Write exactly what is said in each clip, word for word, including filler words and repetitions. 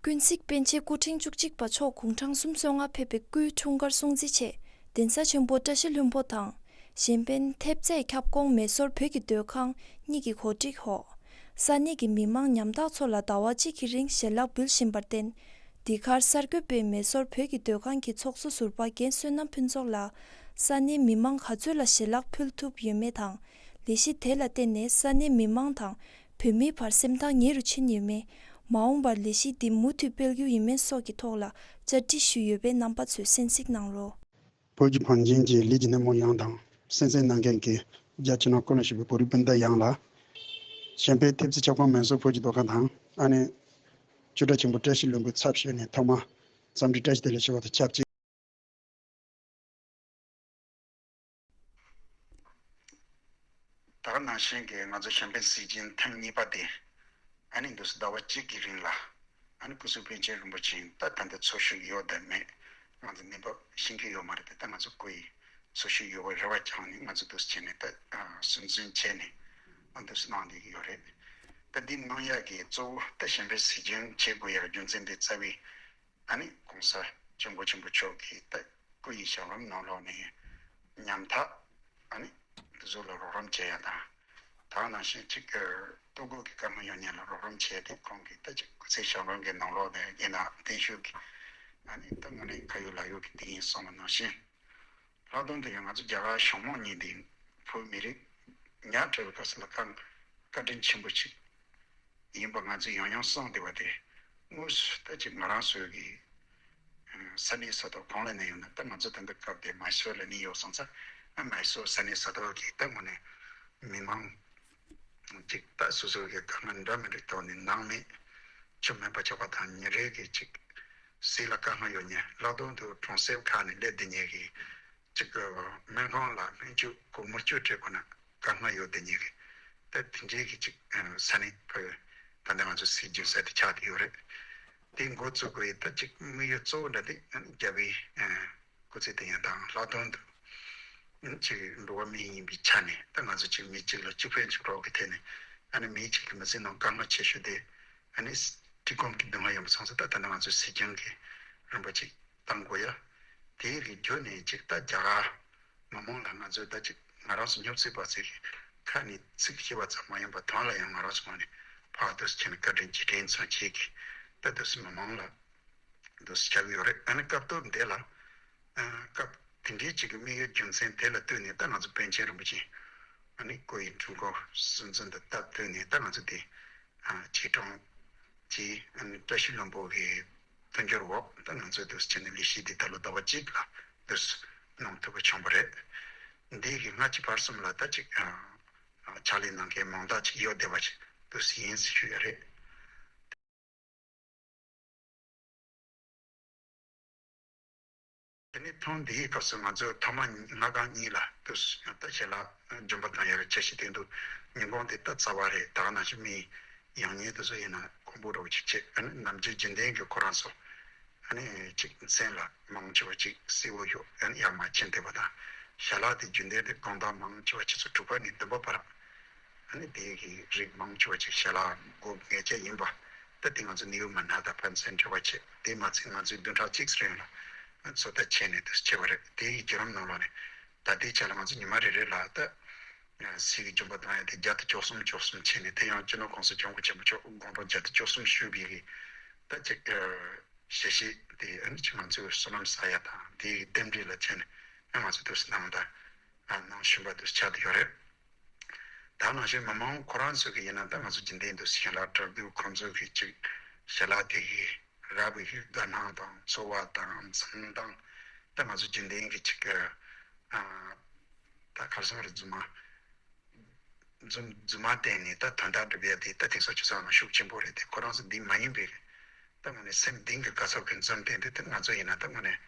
ཀུན་གཟིགས་པཎ་ཆེན་སྐུ་ཕྲེང་བཅུ་གཅིག་པ་མཆོག་དགུང་གྲངས་སུམ་ཅུ་སོ་ལྔ་ཕེབས་པའི་སྐུའི་འཁྲུངས་སྐར་སྲུང་བརྩི་ཆེད། གདན་ས་ཆེན་པོ་བཀྲ་ཤིས་ལྷུན་པོ་དང་། གཞན་ཕན་ཐེབས་རྩའི་ཁྱབ་ཁོངས་མེ་སོར་བོད་ཀྱི་སྡོད་ཁང་གཉིས་ཀྱི་གོ་སྒྲིག་འོག་ས་གནས་ཀྱི་མི་མང་ཉམ་ཐག་ཚོ་ལ་ཟླ་བ་གཅིག་གི་རིང་ཞལ་ལག་འབུལ་བཞིན་པར་བརྟེན། འདི་གར་གསར་འགོད་པས་མེ་སོར་བོད་ཀྱི་སྡོད་ཁང་གི་ཚོགས་གཙོ་ཟུར་པ་རྒན་བསོད་ནམས་ཕུན་ཚོགས་ལ། ས་གནས་མི་མང་ག་ཚོད་ལ་ཞལ་ལག་ཕུལ་ཐུབ་ཡོད་མེད་དང་། ལས་གཞི་དེ་ལ་བརྟེན་ནས་ས་གནས་མི་མང་དང་བོད་མིའི་བར་སེམས་ཐག་ཉེ་རུ་ཕྱིན་ཡོད་མེད། མ་འོངས་པར་ལས་གཞི་འདི་མུ་མཐུད་སྤེལ་རྒྱུ་ཡིན་མིན་སོགས་ཀྱི་ཐོག་ལ་བཅར་འདྲི་ཞུས་ཡོད་པས་རྣམ་པ་ཚོས་གསན་གཟིགས་གནང་རོགས། བོད་ཀྱི་བང་ཆེན་གྱི་ལས་ཀྱི་སྣེ་མོ་ཡོངས་དང་། གསན་གཟིགས་གནང་མཁན་གྱི་རྒྱ་ཆེ་ན་ཀུན་ལ་ཞུགས་པའི་བོད་རིགས་སྤུན་ཟླ་ཡོངས་ལ། གཞན་ཕན་ཐེབས་རྩའི་ཁྱབ་ཁོངས་མེ་སོར་བོད་ཀྱི་སྡོད་ཁང་དང་། ཨ་ནི། ཆོས་གྲྭ་ཆེན་པོ་བཀྲ་ཤིས་ལྷུན་པོའི་ཚབ་ཞུས་ནས་ཐོག་མར་འཚམས་འདྲི་བཀྲ་ཤིས་བདེ་ལེགས་ཞུ་བ་དང་ཆབས་ཅིག་ད་ག་ནང་བཞིན་གྱི་ང་ཚོ་གཞན་ཕན་གཟིགས་ཆེན་ཐེངས་གཉིས་པ་དེ། ཨ་ནི་འདུག་སེ་ཟླ་བ་གཅིག་གི་རིང་ལ། ཨ་ནི་སྐུ་གཟུགས་པཎ་ཆེན་རིན་པོ་ཆེ་ད་ད་ལྟ་འཚོ་བཞུགས་ཡོད་དམ་མེད། ང་ཚོ་གནས་བབ་ཤེས་ཀྱི་ཡོད་མ་རེད་དེ། ད་ང་ཚོ་སྐུ་ཡི་འཚོ་བཞུགས་ཡོད་པའི་རེ་བ་བཅངས་ནས་ང་ཚོ་འདུག་སེ་བྱས་ནས་ད་སུན་འབྱིན་བྱས་ནས། ཨ་འདུག་སེ་གནང་བསྡད་ཀྱི་ཡོད་རེད། ད་འདི་གནང་ཡག་གི་གཙོ་བོ་ད་གཞན་ཕན་གཟིགས་ཆེན་བྱེད་དགོས་ཡག་རྒྱུ་མཚན་དེ་རྩ་བའི། ཨ་ནི་༸གོང་ས་༸སྐྱབས་མགོན་ཆེན་པོ་མཆོག་གི་ད་སྐུ་ཡི་ཞབས་རིམ་ནང་ལོགས་ནས་ཉམ་ཐག་ཨ་ནི་དེ་ཚོ་ལ་རོགས་རམ་བྱེད་ཡ་དང་། ད་ག་ནང་བཞིན་ཅིག་ལྟོ་གོས་ཀྱི་དཀའ་ངལ་ཡོད་མཁན་ལ་རོགས་རམ་བྱས་ཏེ། ཁོང་གི་ད་ཅིག་སྐུ་ཚེ་ཞབས་རིམ་གྱི་ནང་ལོགས་ནས་ཡིན་ན་བརྟན་བཞུགས་ཀྱི་ཨ་ནི་ད་དངོས་གནས་ཁ་ཡོད་ལག་ཡོད་ཀྱི་འདི་ཡིན་གསུངས་པ་ནང་བཞིན། ལྷག་དོན་དུ་ཡང་ང་ཚོ་རྒྱ་གར་གཞུང་མང་གཉིས་འདི་བོད་མི་རིགས་ཉག་ཕྲ་བའི་སྐབས་སུ་ལ་བཀའ་བཀའ་དྲིན་ཆེན་པོ་ཅིག་ཡིན་པ་ང་ཚོས་ཡང་ཡང་གསུངས་བསྡད་པ་དེ། དངོས་སུ་ད་ཅིག་ང་རང་ཚོའི་གི་ས་གནས་ས་ཐོག་གང་ལ་ནས་ཡོང་ན། ད་ང་ཚོ་ད་ལྟ་སྐབས་དེ་མའི་སོར་ལ་གནས་ཡོད་སོང་ཙང་། ཨ་མའི་སོར་ས་གནས་ས་ཐོག་གི་ད་དངོས་གནས་མི་མང་ཅིག་ད་སོ་སོ་གི་དཀའ་ངལ་འདྲ་མི་འདྲའི་ཐོག་ནས་སྣང་མེད་ཆུ་མེད་པ་ཆགས་པ་དང་། ཉིན་རེ་གི་ཅིག་ཟས་ལ་དཀའ་ངལ་ཡོད་མཁན། ལྷག་དོན་དུ་གྲོང་གསེབ་ཁག་ནས་སླེབས་བསྡད་མཁན་གྱི་ཅིག་སྨན་ཁང་ལ་སྨན་བཅོས་སྒོར་མོ་བཅུ་སྤྲད་དགོས་ན་དཀའ་ངལ་ཡོད་བསྡད་མཁན་གྱི། ད་དེ་འདྲའི་གི་ཅིག་ས་གནས་ཕ་གི་ད་ལྟ་ང་ཚོ་གཟིགས་རྒྱུ་ས་དེ་ཆགས་བསྡད་ཡོད་རེད། དེ་འགོ་བཙུགས་པའི་ད་ཅིག་དམིགས་ཡུལ་གཙོ་བོ་འདྲ་དེ་རྒྱལ་བའི་སྐུ་ཚེ་བརྟན་ཡ་དང་། ལྷག་དོན་དུ་ཅིག་འགྲོ་བ་མི་ཡིན་པའི་ཆ་ནས་ད་ང་ཚོ་ཅིག་མི་གཅིག་ལ་གཅིག་ཕན་གཅིག་གྲོགས་ཀྱི་ཐད་ནས། ཨ་ནི་མི་གཅིག་གི་མི་ཚེ་ནང་དཀའ་ངལ་ཆེ་ཤོས་དེ་ཨ་ནི་སྒྲིག་ཁོམ་གྱི་སྡུག་བསྔལ་ཡོད་པ་སོང་ཙང་། ད་ད་ནི་ང་ཚོས་གཟིགས་རྒྱང་གི་རིམ་པ་ཅིག་བཏང་དགོས་ཡ། དེའི་རིགས་བརྒྱུད་ནས་ཅིག་ད་རྒྱ་གར་མི་མང་ལ་ང་ཚོས་ད་ཅིག་ང་རང་ཚོ་སྙོབ་སྲིད་པ་ཚོས་ཁ་ནས་ཚིག་བཤད་པ་ཙམ་མ་ཡིན་པ། དོན་ལ་ཡང་ང་རང་ཚོ་ངོས་ནས་ཕར་འདུག་སེ་བྱས་ནས་བཀའ་དྲིན་རྗེས་དྲན་མཚོན་བྱེད་ཀྱི། ད་འདུག་སེ་མི་མང་ལ་འདུག་སེ་བྱ་གི་ཡོད་རེད། ཨ་ནི་སྐབས་ཐོག་འདི་ལ་ཨ་སྐབས་དེ་འདྲའི་ཅིག་གི་དམིགས་ཡུལ་རྒྱུ་མཚན་དེ་ལ་ལྟོས་ནས། ད་ང་ཚོ་པཎ་ཆེན་རིན་པོ་ཆེ་ཨ་ནི་སྐུ་ཡི་འཁྲུངས་སྐར་སྲུང་བརྩི་འདི་སྟབས་བསྟུན་ནས་ད་ང་ཚོ་དེ་ཨ་ཆེད་གྲོང་གི་ཨ་ནི་བཀྲ་ཤིས་ལྷུན་པོ་གི་མཐུན་འགྱུར་འོག་ད་ང་ཚོས་འདུག་སེ་བྱས་ནས་ལས་གཞི་འདི་ད་ལོ་ཟླ་བ་གཅིག་ལ་འདུག་སེ་གནང་ཐུབ་པ་བྱུང་བ་རེད། འདི་གི་སྔ་ཕྱི་བར་གསུམ་ལ་ད་ཅིག་ཨ་ཕྱག་ལས་གནང་མཁན་མང་དག་ཅིག་ཡོད་བསྡད་པ་ཞིག་འདུག་སེ་ཡིན་ཟེར་ཞུ་ཡ་རེད། དེ་ནས་ཐེངས་འདིའི་སྐབས་སུ་ང་ཚོས་ཐོག་མ་ལྔ་སྒང་གཉིས་ལ་དུ་ད་ཞལ་ལག་འབྱོན་པ་དང་ཡ་རེ་འཆར་གཞི་དེ་འདུག་ཉིན་གུང་དེ་ད་རྩ་བ་རེད། ད་ག་ནང་བཞིན་མི་ཡང་ཉིན་དེ་ཚོ་ཡིན་ན་དགོང་པོ་རོགས་ཅིག་བྱེད། ཨ་ནི་ནམ་རྒྱུན་རྒྱུན་ལྡན་གྱི་ཁོ་རང་ཚོ་ཨ་ནི་ཅིག་མཚན་ལ་མང་ཆེ་བ་ཅིག་སེར་པོ་ཡོད། ཨ་ནི་ཡར་མར་ཕྱིན་བསྡད་པ་དང་། ཞལ་ལག་དེ་རྒྱུན་ལྡན་དེ་དགོང་དག་མང་ཆེ་བ་ཆུ་ཚོད་དྲུག་པ་ནས་བདུན་པ་བར། ཨ་ནི་དེ་གི་རིགས་མང་ཆེ་བ་ཅིག་ཞལ་ལག་དགོས་ངེས་ཅན་ཡིན་པ། ད་དེ་ང་ཚོ་ནིའུ་མ་ན་ད་ཕན་ཚུན་འབྲེལ་བ་བྱེད། དེ་མ་ཚད་ང་ཚོས་བདུན་ཕྲག་གཅིག་རིང་ལ་ཚོད་ལྟ་བྱས་ནས་དེ་བྱས་པ་རེད། དེ་ཡི་བརྒྱུད་རིམ་ནང་ལོགས་ནས་ད་ལྟའི་ཆ་ལ་ང་ཚོ་ཉི་མ་རེ་རེ་ལ་ད་ཟས་ཀྱི་འབྱོན་པ་བཏང་ཡ་དེ་བརྒྱ་དང་བཅུ་གསུམ་བཅུ་གསུམ་བྱས་ནས། དེ་ཡང་སྤྱི་ནོར་༸གོང་ས་༸སྐྱབས་མགོན་ཆེན་པོ་མཆོག་དགུང་གྲངས་བརྒྱ་དང་བཅུ་གསུམ་བཞུགས་པའི་གི་ད་ཅིག་ཞལ་བཞེས་དེ་ཨ་ནི་ཅིག་ང་ཚོས་བསོད་ནམས་བསགས་ཡ་དང་། དེ་ཡི་རྟེན་འབྲེལ་ལ་བྱས་ནས་ཨ་ང་ཚོས་དུས་སུ་གནང་ད་ཨ་གནང་བཞིན་པ་དུ་ཆགས་བསྡད་ཡོད་རེད། ད་ནང་བཞིན་མི་མང་ཁོ་རང་ཚོ་གི་ཡིན་ན་ད་ང་ཚོ་རྒྱུན་ལྡན་དུ་ཞལ་ལག་དྲག་དུས་ཁོང་ཚོ་གི་ཅིག་ཞལ་ལག་དེ་གི་རག་པའི་གི་དགའ་སྣང་དང་ཚོར་བ་དང་འཛུམ་མདངས། ད་ང་ཚོ་རྒྱུན་ལྡན་གི་ཅིག་གི་ཨ་ད་གར་སོང་རེད། རྫུན་མ་རྫུན་རྫུན་མ་བསྟན་ནས་ད་དོན་དག་སྒྲུབ་ཡ་དེ་ད་དེང་སང་ཆུ་ཚོད་ནང་ཤུགས་ཆེན་པོ་རེད་དེ། ཁོ་རང་ཚོ་འདི་མ་ཡིན་པའི་ད་དངོས་གནས་སེམས་གཏིང་གི་དགའ་ཚོར་གྱི་འཛུམ་བསྟན་དེ། ད་ང་ཚོ་ཡིན་ན་ད་དངོས་གནས་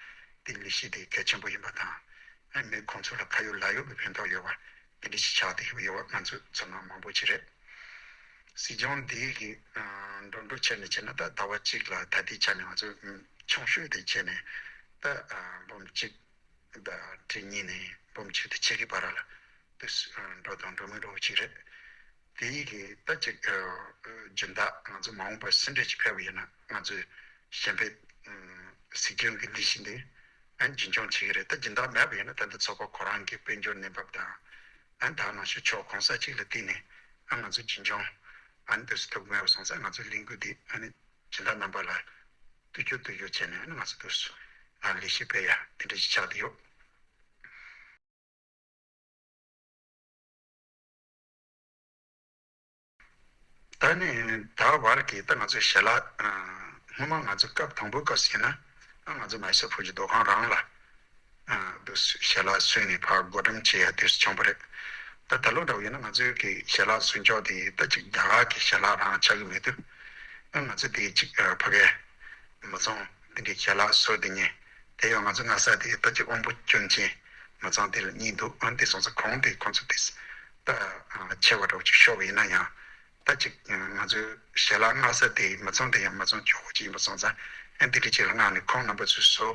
དེ་ལས་གཞི་དེ་གལ་ཆེན་པོ་ཡིན་པ་དང་། ཨ་མི་ཁོང་ཚོ་ལ་ཁ་ཡོད་ལག་ཡོད་ཀྱི་ཕན་ཐོགས་ཡོད་པ་དེ་འདྲ་ཞིག་ཆགས་བསྡད་ཡོད་པ་ང་ཚོ་ཚོར་སྣང་མང་པོ་ཅིག་རེད། གཟིགས་སྐྱོང་འདི་གི་འགྲོ་འགྲོ་བྱས་ནས་བྱས་ན་ད་ཟླ་བ་གཅིག་ལ་ད་ལྟའི་ཆ་ནས་ང་ཚོ་ཆུང་ཤོས་དེ་བྱས་ནས་ད་འབུམ་གཅིག་དང་ཁྲི་གཉིས་ནས་འབུམ་གཅིག་དང་ཕྱེད་ཀའི་བར་ལ་དེ་འགྲོ་དང་འགྲོ་མིན་འགྲོ་བ་ཅིག་རེད། དེ་ཡི་གི་ད་ཅིག་ཨ་སྦྱིན་བདག་ང་ཚོ་མ་འོངས་པར་སུ་འདྲ་ཅིག་ཕེབས་པ་ཡིན་ན་ང་ཚོས་གཞན་ཕན་ཨ་གཟིགས་སྐྱོང་གི་ལས་གཞི་འདི་ཨ་རྒྱུན་འཁྱོངས་བྱེད་ཀྱི་རེད། ད་སྦྱིན་བདག་མེད་པ་ཡིན་ན་ད་ལྟ་ཚོགས་པ་ཁོ་རང་གི་དཔལ་འབྱོར་གནས་བབ་དང་ཨ་ད་ནང་བཞིན་ཕྱོགས་གང་ས་ཅིག་ལ་བརྟེན་ནས་ཨ་ང་ཚོ་རྒྱུན་འཁྱོངས་ཨ་ནི་དུས་སུ་ཐུབ་མེད་པ་སོང་ཙང་ང་ཚོའི་ལས་འགུལ་འདི་ཨ་ནི་སྦྱིན་བདག་རྣམ་པ་ལ་བསྟུན་རྒྱུ་བསྟུན་རྒྱུ་བྱས་ནས་ཨ་ནི་ང་ཚོ་དུས་སུ་ཨ་ལས་གཞི་སྤེལ་ཡ་དེ་འདྲ་ཞིག་ཆགས་བསྡད་ཡོད། ད་ནི་ད་བར་གྱི་ད་ང་ཚོའི་ཞལ་ལག་ཨ་སྔོན་མ་ང་ཚོ་སྐབས་དང་པོའི་སྐབས་སུ་ཡིན་ན་ཨ་ང་ཚོ་མ་ཧེ་སོར་བོད་ཀྱི་མདོ་ཁང་རང་ལ་ཨ་དུ་ཞལ་ལག་བཟོས་ནས་ཕར་བགོ་བཀྲམ་བྱེད་ཡ་དུས་སུ་བྱུང་བ་རེད། ད་ད་ལོ་འདྲ་བོ་ཡིན་ན་ང་ཚོའི་གི་ཞལ་ལག་བཟོ་ཕྱོགས་དེ་ད་ཅིག་རྒྱ་གར་གྱི་ཞལ་ལག་རང་ཆགས་ཀྱི་མེད་དུས་ཨ་ང་ཚོ་དེ་ཅིག་ཨ་ཕ་གའི་མི་ཚང་འདི་འདྲའི་ཞལ་ལག་བཟོ་བསྡད་མཁན་དེ་ཡང་ང་ཚོ་སྔ་ས་དེ་ད་ཅིག་དབང་པོ་སྐྱོན་ཅན་མི་ཚང་དེ་ལ་གཉིས་འདུག་ཨ་དེ་སོང་ཙང་གོང་དེ་ཁོང་ཚོ་དེ་ད་ཆེ་བ་འདྲ་བོ་ཅིག་ཤོར་བ་ཡིན་ན་ཡང་ད་ཅིག་ང་ཚོའི་ཞལ་ལག་སྔ་ས་དེ་མི་ཚང་དེ་ཡང་མི་ཚང་ཇོ་བོ་ཅིག་ཡིན་པ་སོང་ཙང་ཨ་འདི་འདྲའི་ཅིག་ལ་མངགས་ནས་ཁོང་རྣམ་པ་ཚོས་བཟོ་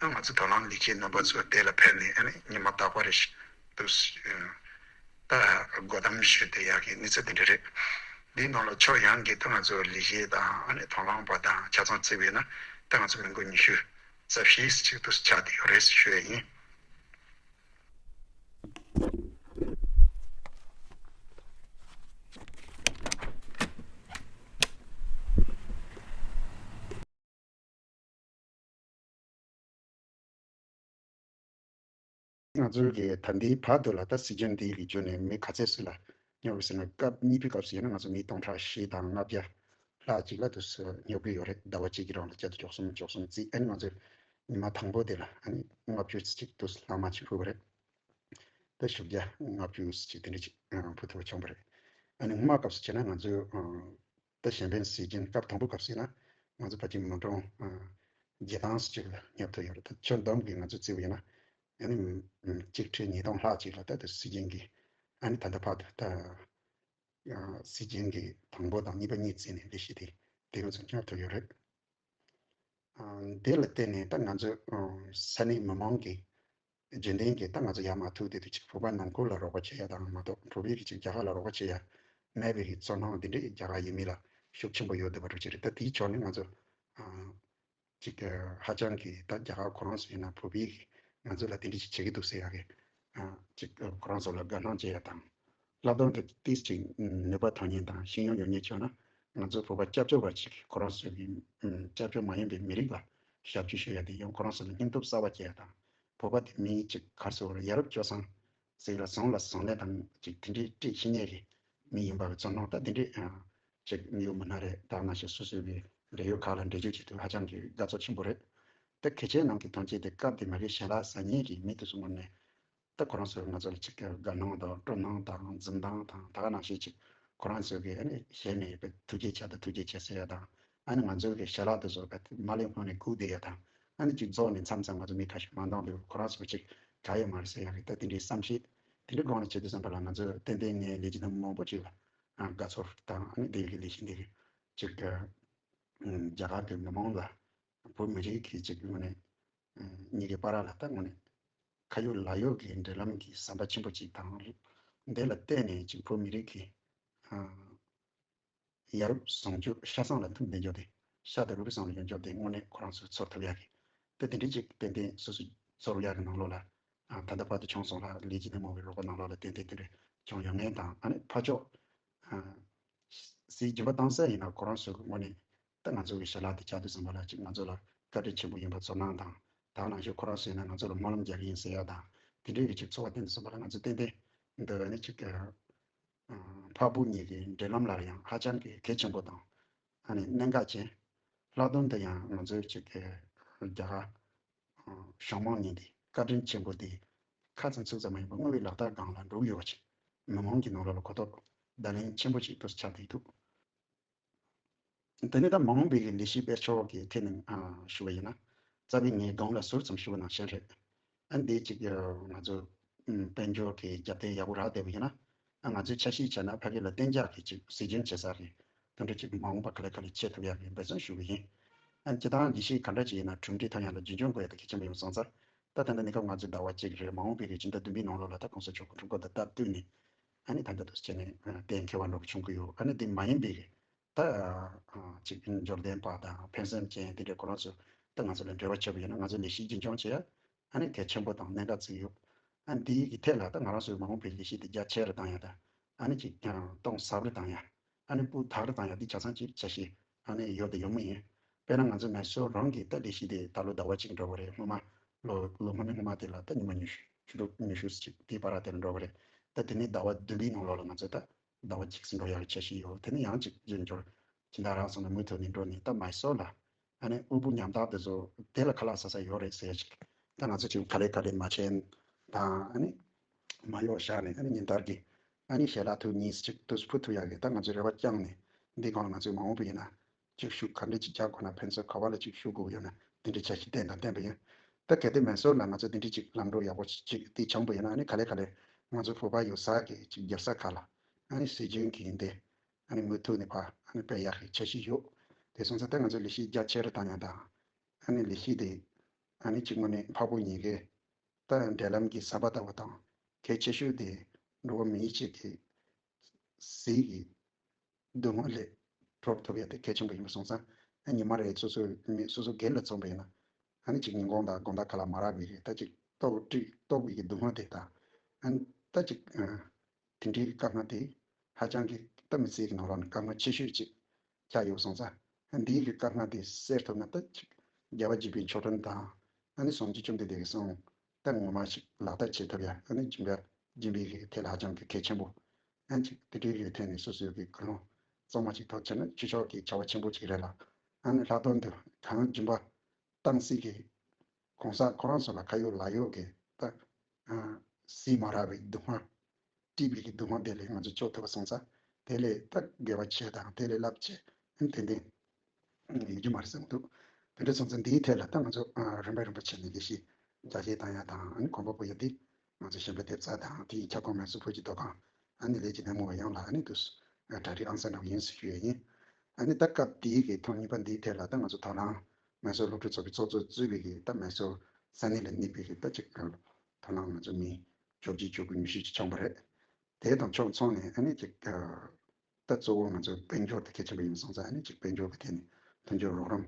ཨ་ང་ཚོ་དོ་སྣང་ལས་བྱེད་རྣམ་པ་ཚོ་དེ་ལ་ཕེབས་ནས་ཨ་ནི་ཉི་མ་རྟག་པར་རེ་ཞིག་དུ་ད་སྒོ་བསྡམ་ཞུས་བསྡད་ཡག་གི་གནས་ཚུལ་དེ་འདྲ་རེད། འདིའི་ནང་ལ་ཕྱོགས་ཡོངས་ཀྱི་ད་ང་ཚོ་ལས་བྱེད་དང་ཨ་ནི་དང་བླངས་པ་དང་ཆ་ཚང་བརྩིས་པ་ཡིན་ན་ད་ང་ཚོ་མི་འགོ་ཉི་ཤུ་རྩ་བཞི་ཅིག་ཏུ་ཆགས་བསྡད་ཡོད་རེད་ཞུ་ཡ་ཡིན། ང་ཚོའི་གི་ད་ལྟའི་བར་དུ་ལ་ད་སྲིད་སྐྱོང་འདི་གི་བརྒྱུད་ནས་མི་ག་ཚད་སུ་ལ་སྙོབ་ཟེར་ན་སྐབས་གཉིས་པའི་སྐབས་སུ་ཡིན་ན་ང་ཚོ་མི་སྟོང་ཕྲག་བཞི་དང་ལྔ་བརྒྱ་ལྷག་ཅིག་ལ་དུ་སུ་སྙོབ་གི་ཡོད་རེད། ཟླ་བ་གཅིག་གི་རིང་ལ་བརྒྱ་དང་བཅུ་གསུམ་བཅུ་གསུམ་བརྩིས་ཨ་ནི་ང་ཚོས་ཉི་མ་དང་པོ་དེ་ལ་ཨ་ནི་ལྔ་བཅུ་ཅིག་དུ་ལྷག་མ་ཅིག་ཕུལ་བ་རེད། ད་བཞི་བརྒྱ་ལྔ་བཅུ་ཅིག་དེ་འདྲ་ཅིག་ཕུལ་ཐུབ་པ་བྱུང་བ་རེད། ཨ་ནི་སྔོན་མ་སྐབས་སུ་བྱས་ན་ང་ཚོས་ད་གཞན་ཕན་སྲིད་སྐྱོང་སྐབས་དང་པོ་སྐབས་སུ་ཡིན་ན་ང་ཚོ་ཕལ་ཆེར་མི་གྲངས་བརྒྱ་ཐམ་ཅིག་ལ་སྙོབ་ཐུབ་ཡོད་རེད། ད་ཁྱོན་བསྡོམས་ཀྱིས་ང་ཚོ་བརྩིས་པ་ཡིན་ན་ཨ་ནི་གཅིག་ཁྲི་ཉིས་སྟོང་ལྷག་ཅིག་ལ་ད་ལྟ་སྲིད་སྐྱོང་གི་ཨ་ནི་ད་ལྟ་བར་དུ་ད་སྲིད་སྐྱོང་གི་དང་པོ་དང་གཉིས་པ་གཉིས་བརྩིས་ནས་ལས་གཞི་དེ་དེ་ང་ཚོ་སྙོབ་ཐུབ་ཡོད་རེད། དེ་ལ་བརྟེན་ནས་ད་ང་ཚོ་ས་གནས་མི་མང་གི་རྒྱུན་ལྡན་གྱི་ད་ང་ཚོ་ཡར་མར་ཐུག་དེ་དུས་ཅིག་བོད་པ་ནང་ཁུལ་ལ་རོགས་པ་བྱེད་ཡ་དང་མ་གཏོགས་བོད་པའི་གི་ཅིག་རྒྱ་གར་ལ་རོགས་པ་བྱེད་ཡ་མེད་པའི་གི་ཚོར་སྣང་དེ་འདྲའི་རྒྱ་གར་ཡུལ་མི་ལ་ཤུགས་ཆེན་པོ་ཡོད་བསྡད་པ་འདྲ་ཅིག་རེད། ད་དེའི་ཕྱོགས་ནས་ང་ཚོ་ཅིག་ཧ་ཅང་གི་ད་རྒྱ་གར་ཁོ་རང་ཚོ་ཡིན་ན་བོད་པའི་གི་ང་ཚོ་ལ་དེ་འདྲ་ཅིག་བྱེད་ཀྱི་འདུག་ཟེར་ཡ་གི་ཅིག་ཁོ་རང་ཚོ་ལ་དགའ་སྣང་བྱེད་ཡ་དང་། ལྷག་དོན་དུ་ཏིས་ཅིག་ནུས་པ་ཐོན་མཁན་དང་ཤེས་ཡོན་ཡོད་མཁན་བྱུང་ན་ང་ཚོ་བོད་པ་སྐྱབས་བཅོལ་བ་ཅིག་ཁོ་རང་ཚོའི་གི་སྐྱབས་བཅོལ་མ་ཡིན་པའི་མི་རིགས་ལ་ཞབས་ཕྱི་ཞུ་ཡ་དེ་ཡང་ཁོ་རང་ཚོ་ལ་སྙིང་སྟོབས་གསར་པ་སྐྱེ་ཡ་དང་། བོད་པ་དེ་མི་ཅིག་ག་རེ་ཟེར་དགོས་རེད། ཡ་རབས་སྤྱོད་བཟང་ཟེར་ལ་བཟང་ལ་བཟང་ལས་དང་ཅིག་དེ་འདྲའི་སྤྲད་ཤེས་མཁན་གི་མི་ཡིན་པ་གི་ཚོར་སྣང་ད་དེ་འདྲའི་ཅིག་མི་ཡོང་མི་སྣ་རེད། ད་ང་ཞིག་སོ་སོའི་གི་འབྲེལ་ཡོད་ཁག་ལ་འགྲེལ་བརྗོད་བྱེད་དུས་ཧ་ཅང་གི་དགའ་ཚོར་ཆེན་པོ་རེད། ད་གལ་ཆེ་ནང་གི་དོན་ཆེན་དེ་སྐབས་དེ་མ་གི་ཞལ་ལག་ཟ་མཁན་གི་མི་དེ་ཚོ་ངོ་ནས། ད་ཁོ་རང་ཚོས་ང་ཚོ་ལ་ཅིག་དགའ་སྣང་དང་སྤྲོ་སྣང་དང་འཛུམ་མདངས་དང་ད་ག་ནང་བཞིན་ཅིག་ཁོ་རང་ཚོས་གི་ཨ་ནི་ཞལ་ནས་ཐུགས་རྗེ་ཆེ་དང་ཐུགས་རྗེ་ཆེ་ཟེར་ཡ་དང་ཨ་ནི་ང་ཚོའི་གི་ཞལ་ལག་དེ་ཚོ་ག་མ་ལེན་ཕོན་ནས་བསྒུགས་བསྡད་ཡ་དང་ཨ་ནི་ཅིག་རྫོགས་ནས་མཚམས་མཚམས་ང་ཚོ་མི་ཁ་ཤས་མ་འདང་འདུག་ཁོ་རང་ཚོ་ཅིག་དྲག་ཡོད་མ་རེད་ཟེར་ཡ་གི་ད་དེ་འདྲའི་བསམ་ཤེས་དེ་འདྲའི་སྒང་ནས་བྱེད་དུས་ཙམ་པ་ལ་ང་ཚོ་ཏན་ཏན་ངས་ལས་བྱེད་ཐེངས་མང་པོ་ཅིག་ལ་དགའ་ཚོར་དང་ཨ་ནི་དེ་གི་ལས་གཞི་འདི་གི་ཅིག་རྒྱ་གར་གི་མི་མང་ལ་བོད་མི་རིགས་ཀྱི་ཅིག་ངོས་ནས་གཉིས་ཀའི་བར་ལ་ད་དངོས་གནས་ཁ་ཡོད་ལག་ཡོད་ཀྱི་འབྲེལ་ལམ་གྱི་ཟམ་པ་ཆེན་པོ་ཅིག་དང་། འདི་ལ་བརྟེན་ནས་ཅིག་བོད་མི་རིགས་ཀྱི་ཡ་རབས་བཟང་སྤྱོད་ཤ་ཚང་ལ་ཐུག་བསྡད་རྒྱུ་དེ་ཤ་དང་རུས་པའི་ཚང་ལ་ཡོང་རྒྱུ་དེ་དངོས་གནས་ཁོ་རང་ཚོས་ཚོར་ཐུབ་ཡག་གི་ད་དེ་འདྲའི་ཅིག་ཏན་ཏན་སོ་སོས་ཚོར་ཡག་གི་ནང་ལོགས་ལ་ད་ལྟ་བར་དུ་བྱུང་སོང་ལ་ལས་ཀྱི་ནུས་མང་བའི་རོགས་པ་ནང་ལོགས་ལ་ཏན་ཏན་དེ་འདྲ་བྱུང་ཡོད་ངེས་དང་ཨ་ནི་ཕར་ཕྱོགས་སྲིད་རྒྱུན་པ་བཏང་ས་ཡིན་ན་ཁོ་རང་ཚོའི་དངོས་གནས། ད་ང་ཚོ་གི་ཞལ་ལག་དེ་ཆགས་དུས་ཙམ་པ་ལ་ཅིག་ང་ཚོ་ལ་བཀའ་དྲིན་ཆེན་པོ་ཡིན་པ་ཚོར་སྣང་དང་ད་ག་ནང་བཞིན་ཁོ་རང་ཚོ་ཡིན་ན་ང་ཚོ་ལ་སྨོན་ལམ་རྒྱག་གི་ཡིན་ཟེར་ཡ་དང་དེ་འདྲའི་གི་ཅིག་ཚོར་བ་བསྟན་དུས་ཙམ་པ་ལ་ང་ཚོ་ཏན་ཏན་འདི་ནི་ཅིག་ཕ་བུ་གཉིས་ཀྱི་འབྲེལ་ལམ་ལ་ཡང་ཧ་ཅང་གི་གལ་ཆེན་པོ་དང་ཨ་ནི་གནད་འགག་ཅན། ལྷག་དོན་དུ་ཡང་ང་ཚོའི་ཅིག་རྒྱ་གར་གཞུང་མང་གཉིས་འདི་བཀའ་དྲིན་ཆེན་པོ་འདི་ཁ་ཚིག་ཚིག་ཙམ་མ་ཡིན་པར་དངོས་ཡོད་ལག་བསྟར་སྒང་ལ་འགྲོ་གི་ཡོད་པ་ཅིག་མི་མང་གི་ནང་ལོགས་ལ་གོ་རྟོགས་བརྡ་ལན་ཆེན་པོ་ཅིག་ཏུ་ཆགས་བསྡད་འདུག་དེ་ནས་ད་མ་འོངས་པའི་གི་ལས་གཞི་སྤེལ་ཕྱོགས་ཀྱི་ཐད་ནས་ཨ་ཞུ་བ་ཡིན་ན། རྩ་བའི་ངས་སྒང་ལ་ཟུར་ཙམ་ཞུ་བ་ནང་བཞིན་རེད། ཨ་འདི་གཅིག་ང་ཚོ་དཔལ་འབྱོར་གྱི་རྒྱབ་རྟེན་ཡག་པོ་རག་བསྡད་པ་ཡིན་ན། ཨ་ང་ཚོས་འཆར་གཞི་བྱས་ན་ཕ་གི་ལ་གཏན་འཇགས་ཀྱི་ཅིག་སྲིད་རྒྱུན་བྱེད་ས་གི་དེ་འདྲ་ཅིག་མ་འོངས་པ་ག་ལེ་ག་ལེ་བྱེད་ཐུབ་ཡག་གི་འབད་བརྩོན་ཞུ་གི་ཡིན། ཨ་སྤྱིར་བཏང་ལས་གཞི་ག་འདྲ་ཅིག་ཡིན་ན་གྲུབ་འབྲས་ཐོན་ཡག་ལ་རྒྱུན་འཁྱོངས་དགོས་ཡག་དེ་གལ་ཆེན་པོ་ཡིན་པ་སོང་ཙང་། ད་ད་ལྟ་གནས་སྐབས་ང་ཚོའི་ཟླ་བ་གཅིག་རེད། མ་འོངས་པའི་གི་སྤྱི་ཟླ་བདུན་པའི་ནང་ལོགས་ལ་ད་གོང་ས་མཆོག་གི་ཐུགས་ཁུར་དང་སྟབས་བསྟུན་ནས། ཨ་ནི་ད་ལྟ་དུ་བྱས་ནས་གཏན་འཁེལ་བ་འགྲོ་གི་བྱུང་གི་ཡོད། ཨ་ནི་དེ་མ་ཡིན་པའི་ད་ཅིག་འབྱོར་ལྡན་པ་དང་ཕན་སེམས་ཅན་དེ་འདྲའི་ཁོ་རང་ཚོ་ད་ང་ཚོ་ལ་འབྲེལ་བ་བྱེད་པ་ཡིན་ན། ང་ཚོ་ལས་གཞི་རྒྱུན་འཁྱོངས་བྱེད་ཡ་ཨ་ནི་གལ་ཆེན་པོ་དང་གནད་འགག་བརྩི་གི་ཡོད། ཨ་ནི་དེའི་གི་ཐད་ལ་ད་ང་རང་ཚོའི་མ་འོངས་པའི་ལས་གཞི་དེ་རྒྱ་ཆེ་རུ་བཏང་ཡ་དང་། ཨ་ནི་ཅིག་ཀྱང་གཏིང་ཟབ་རུ་བཏང་ཡ། ཨ་ནི་སྤུས་དག་རུ་བཏང་ཡ་དེ་ཆ་ཚང་ཅིག་འཆར་གཞི་ཨ་ནི་ཡོད་དང་ཡོད་མུས་ཡིན། དཔེར་ན་ང་ཚོ་མེ་སོར་རང་གི་ད་ལས་གཞི་དེ་ད་ལོ་ཟླ་བ་གཅིག་འགྲོ་གི་རེད། སྔོན་མ་ལོ་ལོ་སྔོན་མའི་སྔོན་མ་དེ་ལ་ད་ཉི་མ་ཉི་ཤུ་ཉི་ཤུ་ཅིག་དེའི་བར་དེ་ལ་འགྲོ་གི་རེད། ད་དེ་ནས་ཟླ་བ་བདུན་པའི་ནང་ལོགས་ལ་ང་ཚོ་ད་ཟླ་བ་གཅིག་ཙམ་འགྲོ་ཡག་གི་འཆར་གཞི་ཡོད། དེ་ནས་ཡང་ཅིག་རྒྱུན་འགྱུར་ཇི་འདྲ་རག་སོང་ན་མུ་མཐུད་ནས་འགྲོ་ནས་ད་མེ་སོར་ལ་ཨ་ནི་དབུལ་པོ་ཉམ་ཐག་དེ་ཚོ་དེ་ལ་ཁ་ལག་ཟ་ས་ཡོད་རེད་ཟེར་ཅིག་ད་ང་ཚོ་ཅིག་ག་ལེ་ག་ལེ་མ་བྱས་དང་ཨ་ནི་མ་གཡོག་བཞག་ནས་ཨ་ནི་ཉིན་ལྟར་གྱི་ཨ་ནི་ཞལ་ལག་ཐུག་གཉིས་ཅིག་དུས་སུ་ཕུལ་ཐུབ་ཡག་གི་ད་ང་ཚོས་རེ་བ་བཅངས་ནས། འདི་སྒང་ལ་ང་ཚོས་མ་འོངས་པ་ཡིན་ན་ཅིག་ཤུགས་ག་འདྲ་ཅིག་རྒྱག་དགོས་ན། ཕན་ཚུན་ག་བ་ལ་ཅིག་ཤུགས་དགོས་ཡོད་ན་དེ་འདྲའི་འཆར་གཞི་བཏོན་དང་བཏོན་པ་ཡིན། ད་གལ་ཏེ་མེ་སོར་ལ་ང་ཚོ་དེ་འདྲའི་ཅིག་ལམ་འགྲོ་ཡག་པོ་ཅིག་དེ་བྱུང་པ་ཡིན་ན། ཨ་ནི་ག་ལེ་ག་ལེ་ང་ཚོ་བོད་པ་ཡོད་ས་གི་ཅིག་རྒྱལ་ས་ཁག་ལ་ཨ་ནི་སྲིད་རྒྱུན་གྱི་འདི་ཨ་ནི་མུ་མཐུད་ནས་ཕར་ཨ་ནི་སྤེལ་ཡག་གི་འཆར་གཞི་ཡོད། དེ་སོང་ཙང་ད་ང་ཚོ་ལས་གཞི་རྒྱ་ཆེ་རུ་བཏང་ཡག་དང་། ཨ་ནི་ལས་གཞི་དེ་ཨ་ནི་ཅིག་དངོས་གནས་འཕགས་པོ་ཉིད་ཀྱི་ད་འབྲེལ་ལམ་གྱི་ཟམ་པ་ལྟ་བུ་དང་། གལ་ཆེ་ཤོས་དེ་འགྲོ་བ་མིའི་ཆེད་ཀྱི་ཟས་ཀྱི་སྡུག་བསྔལ་ལས་གྲོལ་ཐུབ་ཡ་དེ་གལ་ཆེན་པོ་ཡིན་པ་སོང་ཙང་། ཨ་ཉི་མ་རེ་སོ་སོའི་མི་སོ་སོ་སྒེར་ལ་མཚོན་པ་ཡིན་ན། ཨ་ནི་ཅིག་ཉིན་གུང་དང་དགོང་དག་ཁ་ལག་མ་རག་པའི་རེད། ད་ཅིག་ལྟོགས་དྲི་ལྟོགས་པའི་གི་སྡུག་བསྔལ་དེ་དང་། ཨ་ནི་ད་ཅིག་ཨ་དེ་འདྲའི་གི་དཀའ་ངལ་དེ་ཧ་ཅང་གི་ད་མི་ཚེ་གི་ནང་ལོགས་ནས་དཀའ་ངལ་ཆེ་ཤོས་ཅིག་ཆགས་ཡོད་སོང་ཙང་། ཨ་འདིའི་གི་དཀའ་ངལ་དེ་སེལ་ཐུབ་ན། ད་ཅིག་རྒྱལ་བ་དགྱེས་པའི་མཆོད་སྤྲིན་དང་། ཨ་ནི་སངས་རྒྱས་བཅོམ་ལྡན་འདས་ཀྱི་གསུང་ད་ངོ་མ་ཞིག་ལག་བསྟར་བྱེད་ཐུབ་ཡ། ཨ་ནི་སྦྱིན་པ་སྦྱིན་པའི་གི་ཐད་ལ་ཧ་ཅང་གི་གལ་ཆེན་པོ། ཨ་ཅིག་དེ་འདྲའི་གི་ཐད་ནས་སོ་སོའི་གི་ཀུན་སློང་གཙང་མ་ཅིག་ཐོབ་བྱས་ན་ཆོས་ཕྱོགས་ཀྱི་བྱ་བ་ཆེན་པོ་ཅིག་རེད་ལ། ཨ་ནི་ལྷག་དོན་དུ་གང་སྦྱིན་པ་བཏང་སྲིད་ཀྱི་གང་ཟག་ཁོ་རང་ཚོ་ལ་ཁ་ཡོད་ལག་ཡོད་ཀྱི་ད་ཨ་སྲིད་མ་རག་པའི་སྡུག་བསྔལ། སྲིད་པའི་གི་སྡུག་བསྔལ་དེ་ལས་ང་ཚོ་སྐྱོབ་ཐུབ་པ་སོང་ཙང་། དེ་ལས་ད་དགེ་བ་བྱས་དང་དེ་ལས་རླབས་ཆེ་ཨ་ནི་ཏན་ཏན་ཡོད་རྒྱུ་མ་རེད་བསམ་འདུག་དེ་འདྲ་སོང་ཙང་འདིའི་ཐད་ལ་ད་ང་ཚོ་ཨ་རིམ་པ་རིམ་པ་བྱས་ནས་ལས་གཞི་རྒྱ་སྐྱེད་བཏང་ཡ་དང་། ཨ་ནི་གོམ་པ་སྤོ་ཡ་འདི་ང་ཚོ་གཞན་པ་ཐེབས་རྩ་དང་དེའི་ཁྱབ་ཁོངས་མེ་སོར་བོད་ཀྱི་མདོ་ཁང་ཨ་ནི་ལས་ཀྱི་སྣེ་མོ་བ་ཡོངས་ལ་ཨ་ནི་དུས་སུ་གྲ་སྒྲིག་ཨང་གསར་འདྲ་བོ་ཡིན་ཟེར་ཞུ་ཡ་ཡིན། ཨ་ནི་ད་སྐབས་དེའི་གི་ཐེངས་གཉིས་པ་འདིའི་ཐད་ལ་ད་ང་ཚོ་དོ་སྣང་མེ་སོར་སློབ་ཕྲུག་ཚོགས་པའི་ཚོགས་གཙོས་གཙོས་པའི་གི་ད་མེ་སོར་ས་གནས་ལ་གནས་པའི་གི་ད་ཅིག་དོ་སྣང་ང་ཚོ་མི་བཅོ་བརྒྱད་བཅུ་དགུ་ཉི་ཤུ་ཅིག་བྱུང་བ་རེད། དེ་དང་ཕྱོགས་མཚུངས་ནས་ཨ་ནི་ཅིག་ཨ་ད་གཙོ་བོ་ང་ཚོའི་དཔལ་འབྱོར་དེ་གལ་ཆེན་པོ་ཡིན་སོང་ཙང་། ཨ་ནི་ཅིག་དཔལ་འབྱོར་གྱི་ཐད་ནས་མཐུན་འགྱུར་རོགས་རམ་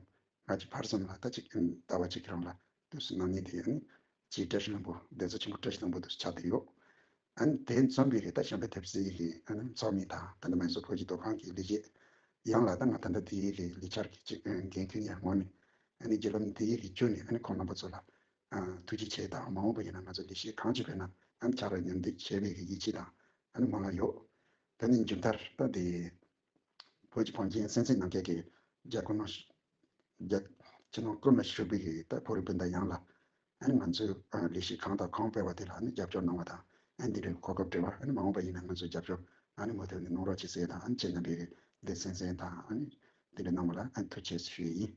ང་ཅིག་ཕར་ཚུར་ལ་ད་ཅིག་ཟླ་བ་གཅིག་གི་རིང་ལ་དུས་སུ་གནང་མཁན་དེ་ཨ་ནི་ཅིག་བཀྲ་ཤིས་ལྷུན་པོ་བདེ་རྩ་ཆེན་པོ་བཀྲ་ཤིས་ལྷུན་པོ་དུ་ཆགས་བསྡད་ཡོད། ཨ་ནི་དེ་མཚོན་པའི་གི་ད་གཞན་པ་ཐེབས་རྩའི་གི་ཨ་ནི་ཚོགས་མི་དང་ད་ལྟ་མེ་སོར་བོད་ཀྱི་མདོ་ཁང་གི་ལས་བྱེད་ཡང་ལ་ད་ང་ད་ལྟ་དེའི་གི་ལས་འཆར་གྱི་ཅིག་འགན་འཁུར་ཡ་ངོས་ནས་ཨ་ནི་བརྒྱུད་ལམ་དེའི་གི་བརྒྱུད་ནས་ཨ་ནི་ཁོང་རྣམ་པ་ཚོ་ལ་ཨ་ཐུགས་རྗེ་ཆེ་དང་། མ་འོངས་པ་ཡིན་ན་ང་ཚོ་ལས་གཞི་གང་ཅི་དགོས་ན་ཨ་ནི་ཕྱག་རོགས་མཉམ་འདེགས་བྱེད་པའི་གི་ཡིད་ཆེས་དང་ཨ་ནི་སྨོན་ལམ་ཡོད། དེ་ནས་མཇུག་མཐར་ད་དེ་བོད་ཀྱི་བང་ཆེན་གསན་གཟིགས་གནང་མཁན་གྱི་རྒྱ་སྐུ་ན་རྒྱ་ཕྱི་ནང་ཀུན་ལ་བཞུགས་པའི་གི་ད་བོད་རིགས་སྤུན་ཟླ་ཡོངས་ལ་ཨ་ནི་ང་ཚོའི་ཨ་ལས་གཞི་གང་དང་གང་སྤེལ་བ་དེ་ལ་ཨ་ནི་རྒྱབ་སྐྱོར་གནང་བ་དང་། ཨ་ནི་འདི་འདྲའི་གོ་སྐབས་སྤྲད་པ་ཨ་ནི་མ་འོངས་པ་ཡིན་ན་ང་ཚོའི་རྒྱབ་སྐྱོར་ཨ་ནི་མུ་མཐུད་ནས་གནང་རོགས་བྱེད་ཟེར་དང་། ཨ་ནི་ཁྱེད་རྣམ་པས་འདི་གསན་གཟིགས་དང་ཨ་ནི་འདི་འདྲ་གནང་བ་ལ་ཨ་ནི་ཐུགས་རྗེ་ཆེ་ཞུ་ཡི་ཡིན།